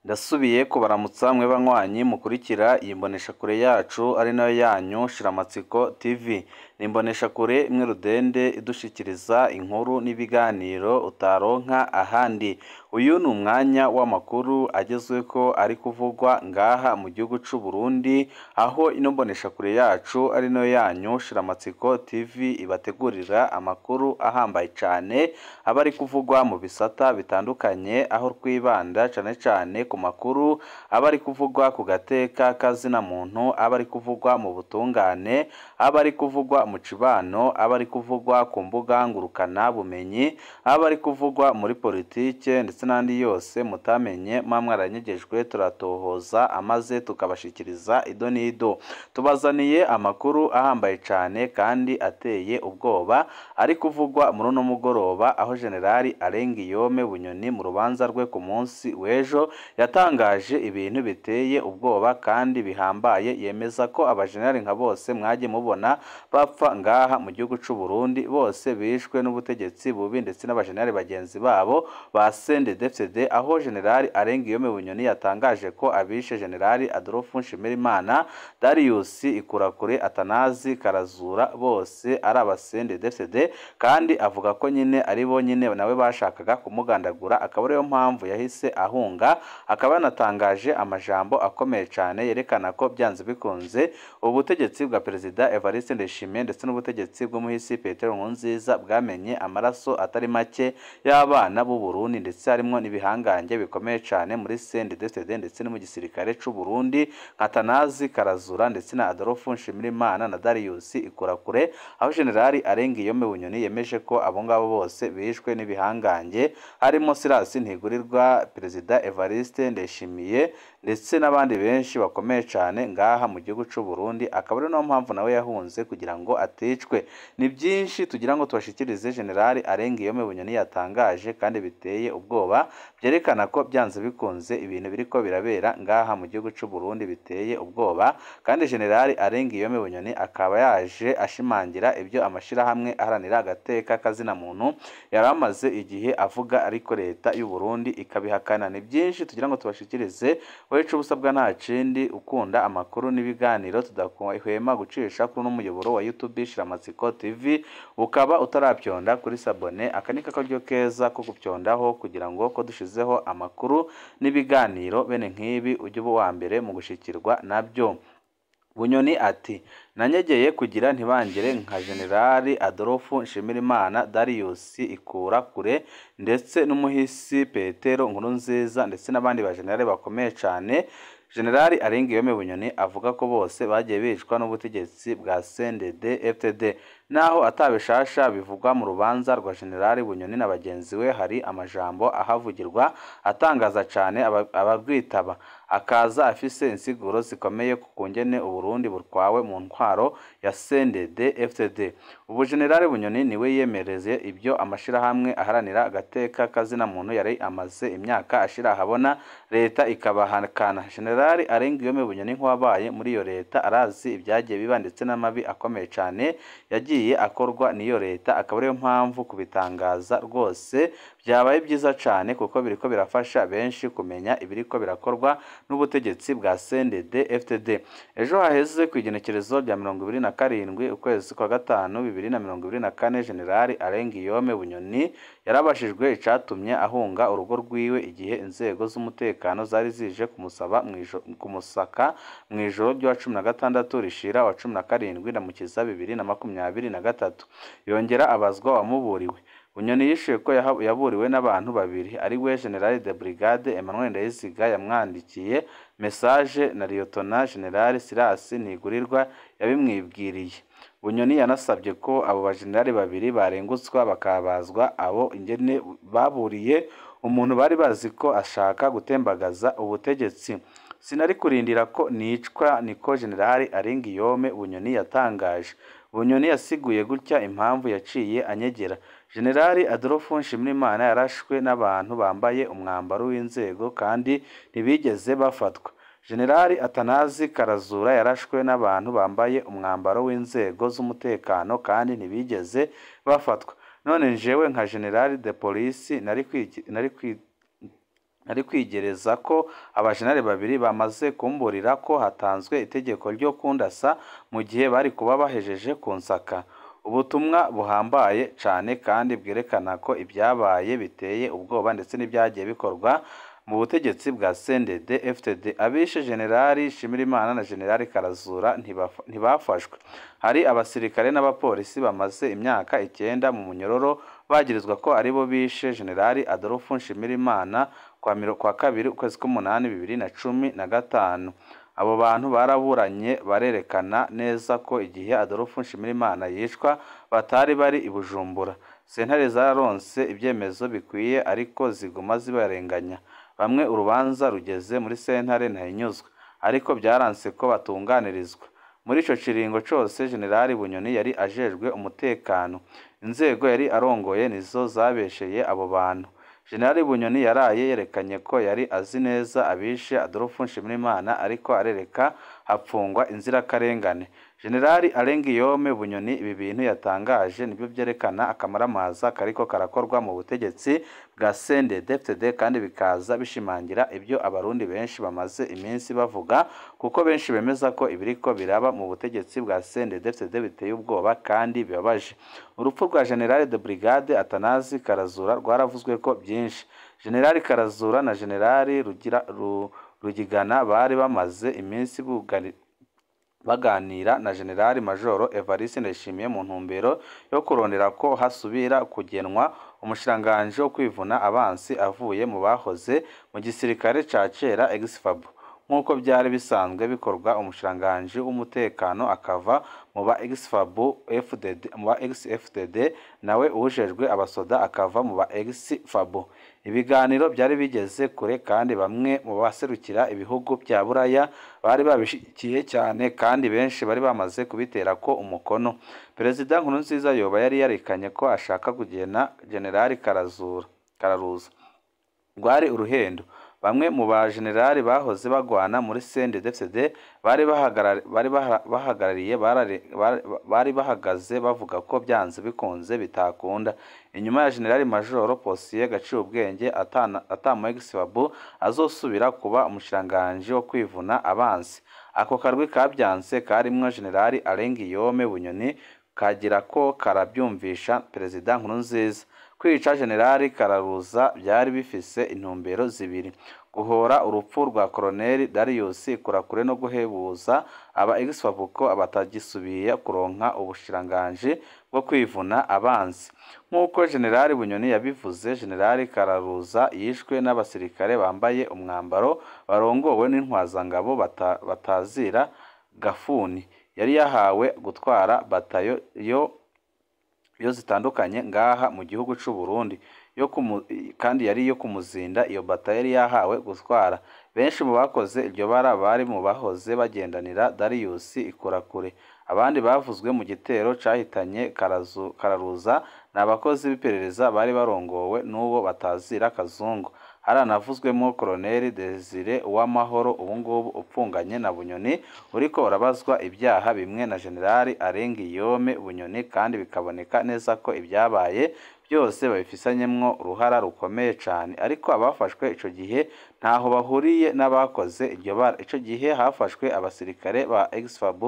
Ndasubiye kubaramutsa mwe banywanyi mukurikira iyi mboneshakure yacu ari nayo yanyu Shiramatsiko TV. Ni imboneshakure imwe rudende idushikiriza inkuru n'ibiganiro utaronka ahandi. Uyu ni umwanya w'amakuru agezweko ari kuvugwa ngaha mu gihugu c'u Burundi, aho ino mboneshakure yacu ari nayo yanyu Shiramatsiko TV ibategurira amakuru ahambaye cane aba ari kuvugwa mu bisata bitandukanye, aho twibanda cane cane ku makuru aba ari kuvugwa ku gateka kazina muntu, aba ari kuvugwa mu butungane, aba ari kuvugwa mu cibano, aba ari kuvugwa ku mbuga ngurukana bumenyi, aba ari kuvugwa muri politike ndetse n'andi yose mutamenye muba mwaranyegejwe, turatohoza amaze tukabashikiriza ido n'ido. Tubazaniye amakuru ahambaye cane kandi ateye ubwoba ari kuvugwa muri uno mugoroba, aho Generali Alengiyome Bunyoni mu rubanza rwe ku munsi w'ejo yatangaje ibintu biteye ubwoba kandi bihambaye, yemeza ko abajenerali nka bose mwagiye mubona bapfa ngaha mu gihugu c'u Burundi bose bishwe n'ubutegetsi bubi ndetse n'abajenerali bagenzi babo ba CNDD-FDD, aho Generali Alengiyome Bunyoni yatangaje ko abishe Generali Adolphe Nshimirimana, Darius Ikurakure, Atanazi Karazura bose ari aba CNDD-FDD, kandi avuga ko nyine ari bo nyine nawe bashakaga kumugandagura, akaba ariyo mpamvu yahise ahunga. Akaba yanatangaje amajambo akomeye cyane yerekana ko byanze bikunze ubutegetsi bwa Perezida Evariste Ndayishimiye ndetse n'ubutegetsi bw'umuhisi Petero Nkurunziza bwamenye amaraso atari make y'abana b'u Burundi, ndetse harimo n'ibihangange bikomeye cyane muri CNDD-FDD ndetse no mu gisirikare c'u Burundi nka Atanazi Karazura ndetse na Adolphe Nshimirimana na Darius Ikurakure, aho Generali Alengiyome Bunyoni yemeje ko abo ngabo bose bishwe n'ibihangange harimo Silas Ntigurirwa, Perezida Evariste Ndayishimiye ndetse n'abandi benshi bakomeye cyane ngaha mu gihugu c'u Burundi, akaba ari nayo mpamvu nawe yahunze kugira ngo aticwe. Ni byinshi tugira ngo tubashikirize Generali Alengiyome Bunyoni yatangaje kandi biteye ubwoba, byerekana ko byanze bikunze ibintu biriko birabera ngaha mu gihugu c'u Burundi biteye ubwoba, kandi Generali Alengiyome Bunyoni akaba yaje ashimangira ibyo amashirahamwe aharanira agateka kazina muntu yari amaze igihe avuga, ariko leta y'u Burundi ikabihakana. Ni byinshi tugira ngo tubashikirize. Wewe ubusabwa nta kindi, ukunda amakuru n'ibiganiro tudahwema gucisha kuri uno muyoboro wa YouTube Shiramatsiko TV, ukaba utarapyonda kuri sabone, aka ni akaryo keza ko gupyondaho kugira ngo ko dushizeho amakuru n'ibiganiro bene nk'ibi ujye uba uwa mbere mu gushikirwa nabyo. Bunyoni ati nanyegeye kugira ntibangere nka Generali Adolphe Nshimirimana, Darius Ikurakure ndetse n'umuhisi Petero Nkurunziza ndetse n'abandi bajenerali bakomeye cyane. Generali Alengiyome Bunyoni avuga ko bose bagiye bicwa n'ubutegetsi bwa CNDD-FDD. Naho atabishasha bivugwa mu rubanza rwa Generali Bunyoni na bagenzi we, hari amajambo ahavugirwa atangaza cyane abarwitaba, akaza afise insiguro zikomeye ku kungene Uburundi butwawe mu ntwaro ya CNDD-FDD. Ubu Generali Bunyoni niwe yemereze ibyo amashirahamwe aharanira agateka kazina muntu yari amaze imyaka ashira ahabona, leta ikabahakana. Generali Alengiyome Bunyoni nk'uwabaye muri iyo leta arazi ibyagiye biba ndetse n'amabi akomeye cyane yagiye akorwa n'iyo leta, akaba ariyo mpamvu kubitangaza rwose byabaye byiza cyane kuko biriko birafasha benshi kumenya ibiriko birakorwa n'ubutegetsi bwa CNDD-FDD. Ejo haheze ku igenekerezo rya 27 ukwezi kwa gatanu 2024, Generali Alengiyome Bunyoni yarabashijwe icatumye ahunga urugo rwiwe igihe inzego z'umutekano zari zije kumusaba kumusaka mu ijoro rya 16 rishira wa 17 Ndamukiza 2023. Yongera abazwa wamuburiwe. Bunyoni yishuye ko yaburiwe n'abantu babiri, ari we General de Brigade Emmanuel Ndayiziga yamwandikiye message na Lieutenant General Silas Ntigurirwa yabimwibwiriye. Bunyoni yanasabye ko abo bajenerali babiri barengutswa bakabazwa abo ingene baburiye umuntu bari bazi ko ashaka gutembagaza ubutegetsi. Sinari kurindira ko nicwa, niko Generali Alengiyome Bunyoni yatangaje. Bunyoni yasiguye gutya impamvu yaciye anyegera. Generali Adolphe Nshimirimana yarashwe n'abantu bambaye umwambaro w'inzego kandi ntibigeze bafatwa. Generali Atanazi Karazura yarashwe n'abantu bambaye umwambaro w'inzego z'umutekano kandi ntibigeze bafatwa. None njewe nka Generali de Police nari Ari kwigereza ko abajenerali babiri bamaze kumburira ko hatanzwe itegeko ryo kundasa mu gihe bari kuba bahejeje kunsaka. Ubutumwa buhambaye cane kandi bwerekana ko ibyabaye biteye ubwoba ndetse n'ibyagiye bikorwa mu butegetsi bwa CNDD FDD. Abishe Generali Nshimirimana na Generali Karazura ntibafashwe. Hari abasirikare n'abapolisi bamaze imyaka 9 mu munyororo bagirizwa ko aribo bishe Generali Adolphe Nshimirimana kwa kabiri ukwezi k'umunani 2015. Abo bantu baraburanye barerekana neza ko igihe Adolphe Nshimirimana yicwa batari bari i Bujumbura. Sentare zararonse ibyemezo bikwiye ariko ziguma zibarenganya. Bamwe urubanza rugeze muri sentare ntahinyuzwa, ariko byaranse ko batunganirizwa. Muri ico kiringo cose Generali Bunyoni yari ajejwe umutekano. Inzego yari arongoye nizo zabesheye abo bantu. Generali Bunyoni yaraye yerekanye ko yari azi neza abishe Adolphe Nshimirimana, ariko arereka hapfungwa inzirakarengane. Generali Alain Guillaume Bunyoni ibi bintu yatangaje nibyo byerekana akamaramaza kariko karakorwa mu butegetsi bwa CNDD-FDD, kandi bikaza bishimangira ibyo abarundi benshi bamaze iminsi bavuga, kuko benshi bemeza ko ibiriko biraba mu butegetsi bwa CNDD-FDD biteye ubwoba kandi bibabaje. Urupfu rwa General de Brigade Atanazi Karazura rwaravuzwe ko byinshi. General Karazura na General Rugigana bari bamaze iminsi baganira na General Major Evariste Ndayishimiye mu ntumbero yo kurondera ko hasubira kugenwa umushiranganje wo kwivuna abansi avuye mu bahoze mu gisirikare ca kera ex-FAB, nk'uko byari bisanzwe bikorwa. Umushiranganje w'umutekano akava mu ba ex-FAB FDD, mu ba ex-FDD, nawe ujejwe abasoda akava mu ba ex-FAB. Ibiganiro byari bigeze kure kandi bamwe mu baserukira ibihugu bya Buraya bari babishikiye cyane, kandi benshi bari bamaze kubitera ko umukono. Perezida Nkurunziza yoba yari yarekanye ko ashaka kugena Generali Kararuza. Rwari uruhendo. Bamwe mu ba generali bahoze bagwana muri CNDD-FDD bari bahagaze bavuga ko byanze bikunze bitakunda. Inyuma ya Generali Major Posiye Gaciubwenge atamu ex-FAB azosubira kuba umushiranganje wo kwivuna abansi. Ako karwi kabyanse karimwo Generali Alain Guillaume Bunyoni kagira ko karabyumvisha Perezida Nkurunziza. Kwica Generali Kararuza byari bifise intumbero zibiri: guhora urupfu rwa Colonel Darius Kurakure no guhebuza aba ex-FAB ko abatagisubiye kuronka ubushiranganje bwo kwivuna abansi. Nk'uko Generali Bunyoni yabivuze, Generali Kararuza yishwe n'abasirikare bambaye umwambaro barongowe n'intwazangabo batazira Gafuni yari yahawe gutwara batayo yo zitandukanye ngaha mu gihugu c'u Burundi, kandi yari yo kumuzinda. Iyo batayo yari yahawe gutwara. Benshi mu bakoze iryo bara bari mu bahoze bagendanira Darius Ikurakure. Abandi bavuzwe mu gitero cahitanye Kararuza ni abakozi b'iperereza bari barongowe n'uwo batazira Kazungu. Haranavuzwemo Colonel Desire Uwamahoro ubungubu upfunganye na Bunyoni uriko urabazwa ibyaha bimwe na Generali Alain Guillaume Bunyoni, kandi bikaboneka neza ko ibyabaye byose babifisanyemwo uruhara rukomeye cane. Ariko abafashwe ico gihe ntaho bahuriye n'abakoze iryo bara. Ico gihe hafashwe abasirikare ba ex-FAB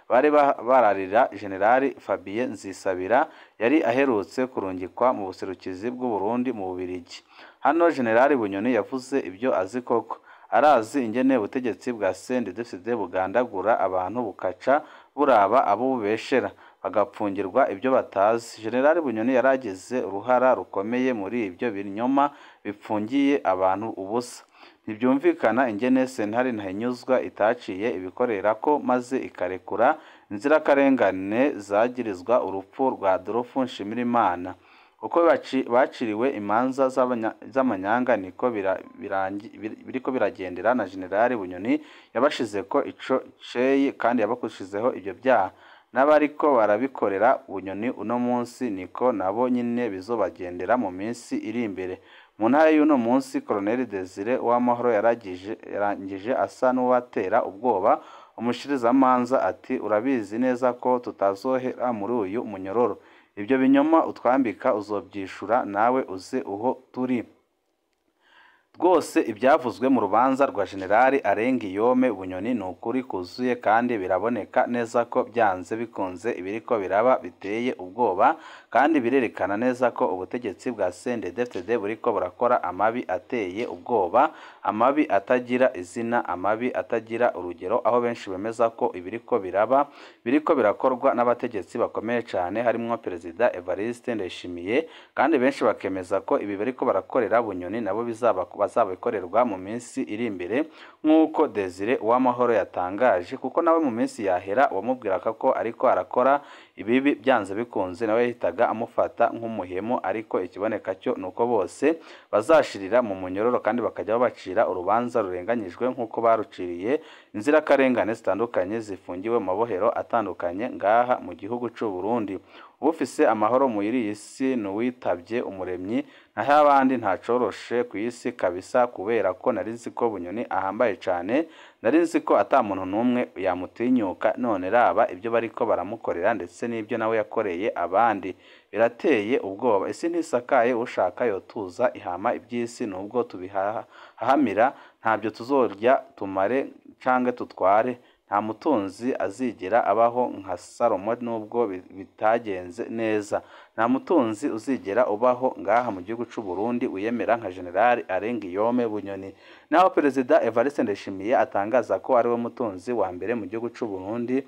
bari bararira Generali Fabien Nzisabira yari aherutse kurungikwa mu buserukizi bw'u Burundi mu Bubiligi. Hano Generali Bunyoni yavuze ibyo azi koko. Arazi ingene ubutegetsi bwa CNDD-FDD bugandagura abantu bukaca buraba abo bubeshera bagapfungirwa ibyo batazi. Generali Bunyoni yaragize uruhara rukomeye muri ibyo binyoma bipfungiye abantu ubusa. Ntibyumvikana ingene sentare Ntahinyuzwa itaciye ibikorera ko maze ikarekura inzirakarengane zagirizwa urupfu rwa Adolphe Nshimirimana. Uko baciriwe imanza z'amanyanga niko biriko biragendera na Generali Bunyoni yabashize ko ico ceyi kandi yabakushizeho ibyo byaha. N'abariko barabikorera Bunyoni uno munsi niko nabo nyine bizobagendera mu minsi iri imbere. Mu ntara y'uno munsi Colonel Desire Uwamahoro yarangije asa n'uwatera ubwoba umushirizamanza ati urabizi neza ko tutazohera muri uyu munyororo. Ibyo binyoma utwambika uzobyishura nawe uzi uho turi. Rwose ibyavuzwe mu rubanza rwa General Alain Guillaume Bunyoni ni ukuri kuzuye kandi biraboneka neza ko byanze bikunze ibiriko biraba biteye ubwoba, kandi birerekana neza ko ubutegetsi bwa CNDD-FDD buriko burakora amabi ateye ubwoba, amabi atagira izina, amabi atagira urugero, aho benshi bemeza ko ibiriko biraba biriko birakorwa n'abategetsi bakomeye cyane harimwo Perezida Evariste Ndayishimiye, kandi benshi bakemeza ko ibi bariko barakorera Bunyoni nabo bazabikorerwa mu minsi iri imbere, nk'uko Desire Uwamahoro yatangaje, kuko nawe mu minsi yahera uwamubwiraga ko ariko arakora ibibi byanze bikunze nawe yahitaga amufata nk'umuhemu, ariko ikiboneka cyo ni uko bose bazashirira mu munyororo kandi bakajya babacira urubanza rurenganyijwe nk'uko baruciriye inzirakarengane zitandukanye zifungiwe mu mabohero atandukanye ngaha mu gihugu c'u Burundi. Ufise amahoro muri iyi si n'uwitabye umuremyi, naho abandi ntacoroshe ku isi kabisa, kubera ko nari nzi ko Bunyoni ahambaye cane, nari nzi ko ata muntu n'umwe yamutinyuka, none raba ibyo bariko baramukorera ndetse n'ibyo nawe yakoreye abandi birateye ubwoba. Isi ntisakaye, ushaka yotuza ihama iby'isi nubwo tubihahamira ntabyo tuzorya tumare canke tutware. Nta mutunzi azigera abaho nka Salomo nubwo bitagenze neza. Nta mutunzi uzigera ubaho ngaha mu gihugu c'u Burundi wiyemera nka General Alain Guillaume Bunyoni. Naho Perezida Evariste Ndayishimiye atangaza ko ariwe mutunzi wa mbere mu gihugu c'u Burundi,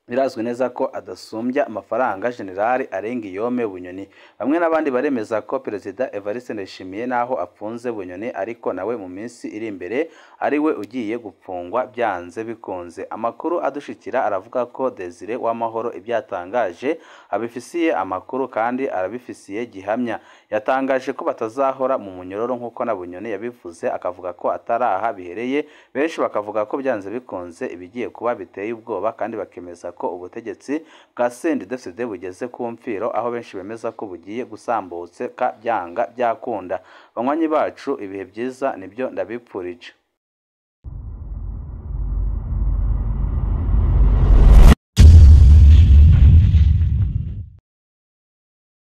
birazwi neza ko adasumbya amafaranga General Alain Guillaume Bunyoni. Bamwe n'abandi baremeza ko Perezida Evariste Ndayishimiye naho apfunze Bunyoni ariko nawe mu minsi iri imbere ariwe ugiye gupfungwa byanze bikunze. Amakuru adushikira aravuga ko Desire Uwamahoro ibyo yatangaje abifisiye amakuru kandi arabifisiye gihamya. Yatangaje ko batazahora mu munyororo nk'uko na Bunyoni yabivuze, akavuga ko ataraha bihereye. Benshi bakavuga ko byanze bikunze ibigiye kuba biteye ubwoba, kandi bakemeza ko ubutegetsi bwa CNDD-FDD bugeze ku mfiro, aho benshi bemeza ko bugiye gusambutse ka byanga byakunda. Banywanyi bacu, ibihe byiza nibyo ndabipfurije.